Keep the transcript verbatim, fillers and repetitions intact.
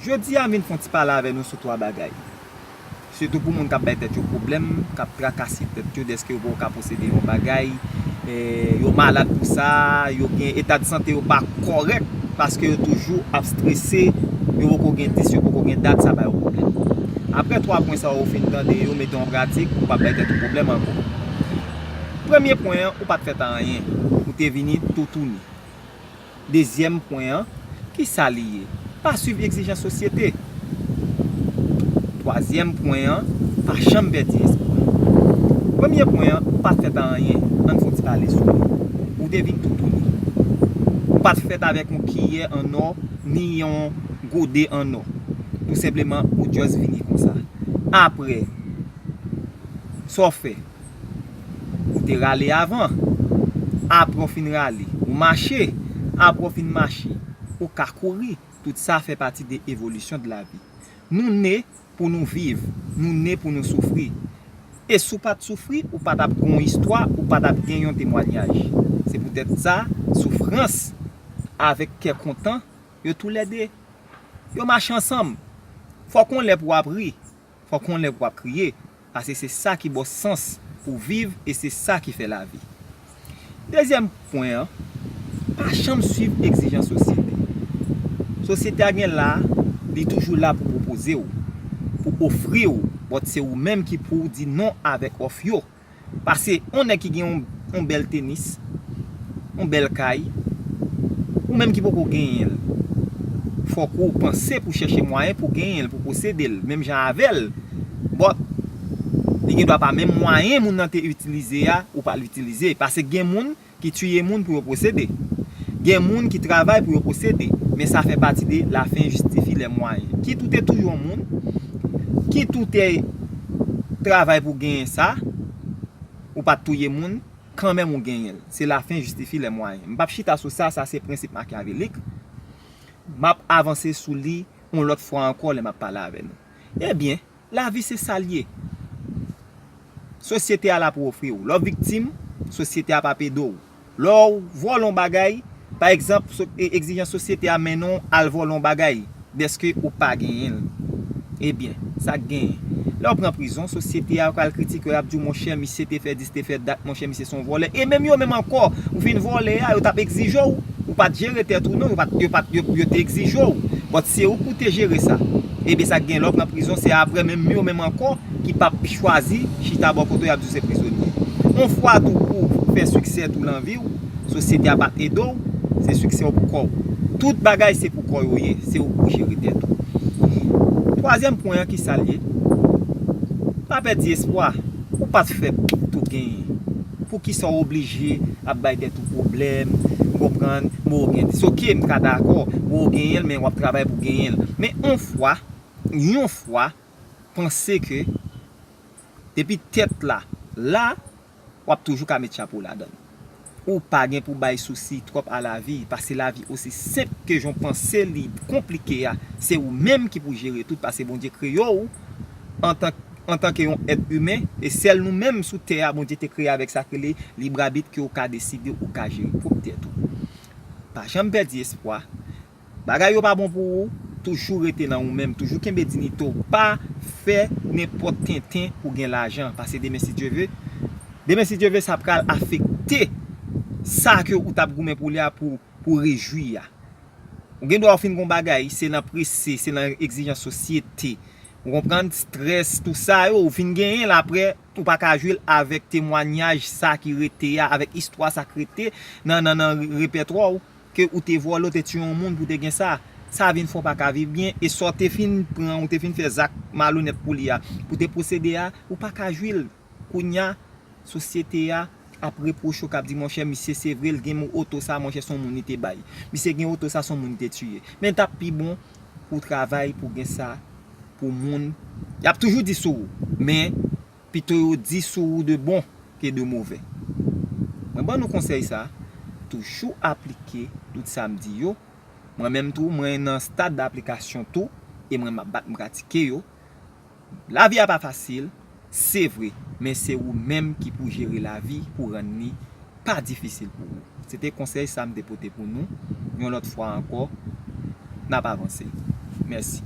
Jodi a, m vin fè yon ti pale avè nou sou twa bagay. Sitou pou moun k ap bay tèt yo pwoblèm, k ap trakase tèt yo dèske yo poko ka posede yon bagay, eh, yo malad pou sa, yo gen eta de sante yo pa kòrèk, paske yo toujou ap strese, yo poko gen dis, yo poko gen dat, sa ba yo pwoblèm. Apre twa pwen sa yo, ou fin tande yo, mete an pratik, ou p ap bay tèt ou pwoblèm ankò. Premye pwen an, ou pa t fèt a anyen, ou te vini toutouni. Dezyèm pwen an, ki sa li ye? Pa swiv egzijans sosyete. Twazyèm pwen an, pa janm pèdi espwa. Premye pwen an, ou pa t fèt a anyen, ann fè yon ti pale sou li. Ou te vin toutouni. Ou pa t fèt avèk yon kiyè an nò, ni yon gode an nò. Tou senpleman, ou just vini konsa. Apre, sa w fè? Ou te rale avan. Apre w fin rale, ou mache. Apre w fin mache, ou ka kouri. Tout sa fè pati de evolisyon de lavi. Nou ne pou nou viv. Nou ne pou nou soufri. E si w pa t soufri, ou pa t ap gen yon istwa, ou pa t ap gen yon temwanyaj. Se poutèt sa, soufrans avèk kè kontan, yo toulède, yo mache ansanm. Fòk yon lè pou w ap ri. Fòk yon lè pou w ap kriye, paske se sa ki ba w sans pou viv e se sa ki fè lavi. Dezyèm pwen an, pa janm swiv egzijans sosyete. Sosyete a gen la, li toujou la pou pwopoze w, pou ofri w, but se ou menm ki pou w di non avèk òf yo. Paske yon nèg ki gen yon, yon bèl tenis, yon bèl kay, ou menm ki poko genyen l, fòk ou panse pou chèche mwayen pou genyen l, pou posede l, menm jan avè l. But, li gen dwa pa menm mwayen moun nan te itilize a, ou pa l itilize. Paske gen moun ki tiye moun pou yo posede. Gen moun ki travay pou yo posede. Men sa fè pati de la fin justifie les moyens. Kit ou te touye yon moun, kit ou te travay pou genyen sa, ou pa t touye moun, kanmenm ou genyen l. Se la fin justifie les moyens. M p ap chita sou sa, sa se prensip makyavelik. M ap avanse sou li yon lòt fwa ankò lè m ap pale avè nou. Ebyen, lavi se sa l ye. Sosyete a la pou ofri w. Lè w viktim, sosyete a p ap ede w. Lè w vòlè yon bagay, pa egzanp, so- e- egzijans sosyete a mennen w al vòlè yon bagay, dèske ou pa genyen l. Ebyen, sa k genyen? Lè w pran prizon, sosyete a pral kritike w, y ap di w, monchè, misye te fè dis, te fè dat, monchè, misye se yon vòlè. E menm yo menm ankò, ou fin vòlè a, yo t ap egzije w, ou pa t jere tèt ou non, yo pa t, yo pa t, yo, yo te egzije w. But se ou pou te jere sa. Ebyen, sa k gen lè w pran prizon, se apre menm yo menm ankò ki p ap chwazi chita bò kote w, y ap di w se prizonye. Yon fwa tou pou w fè siksè tou nan vi w, sosyete a pa t ede w, se siksè w pou kò w. Tout bagay se pou kò yo ye, se ou pou jere tèt ou. Twazyèm pwen an, ki sa l ye? Pa pèdi espwa. Ou pa t fèt pou genyen. Poukisa w oblije ap bay tèt ou pwoblèm? Ou konprann? Bon, ou gen dis, oke, m ka dakò. Bon, ou genyen l, men w ap travay pou genyen l. Men yon fwa, yon fwa, panse ke depi tèt la la, w ap toujou ka met chapo ladan l. Ou pa gen pou bay sousi twòp a lavi, paske lavi osi senp ke jan w panse li konplike a. Se ou menm ki pou jere tout, paske Bondye kreye w antan, antanke yon èt imen, e sèl nou menm sou tè a, Bondye te kreye avèk sa k rele librabit, ke w ka deside, ou ka jere pwòp tèt ou. Pa janm pèdi espwa. Bagay yo pa bon pou ou, toujou rete nan ou menm, toujou kenbe diyite w. Pa fè nenpòt tenten pou gen lajan, paske demen, si Dye ve, demen, si Dye ve, sa pral afekte sa ke ou t ap goumen pou li a, pou, pou rejwi a. Ou gen dwa w fin gon bagay, se nan prese, se nan egzijans sosyete. Ou konprann? Strès, tou sa yo, ou fin genyen l, apre, ou pa ka jwi l avèk temwanyaj sa ki rete a, avèk istwa sa k rete nan, nan, nan repètwa w, ke ou te vòlè, ou te tiye yon moun pou te gen sa. Sa vin fè w pa ka viv byen, e sa w te fin pran, ou te fin fè zak malonèt pou li a, pou te posede a, ou pa ka jwi l. Kounye a, sosyete a ap repwoche w, k ap di, monchè, misye se vre, l gen oto sa, monchè, se yon moun li te bay. Misye gen oto sa, se yon moun li te tiye. Men t ap pi bon pou w travay, pou w gen sa, pou moun. Y ap toujou di sou ou, men pito yo di sou ou de bon ke de move. Mwen ban nou konsèy sa, toujou aplike tout sa m di yo. Mwen menm tou, mwen nan stad aplikasyon tou, e mwen m ap bat m pratike yo. Lavi a pa fasil, se vre, men se ou menm ki pou jere lavi pou rann li pa difisil pou ou. Se te konsèy sa m te pote pou nou. Yon lòt fwa ankò, n ap avanse. Mèsi.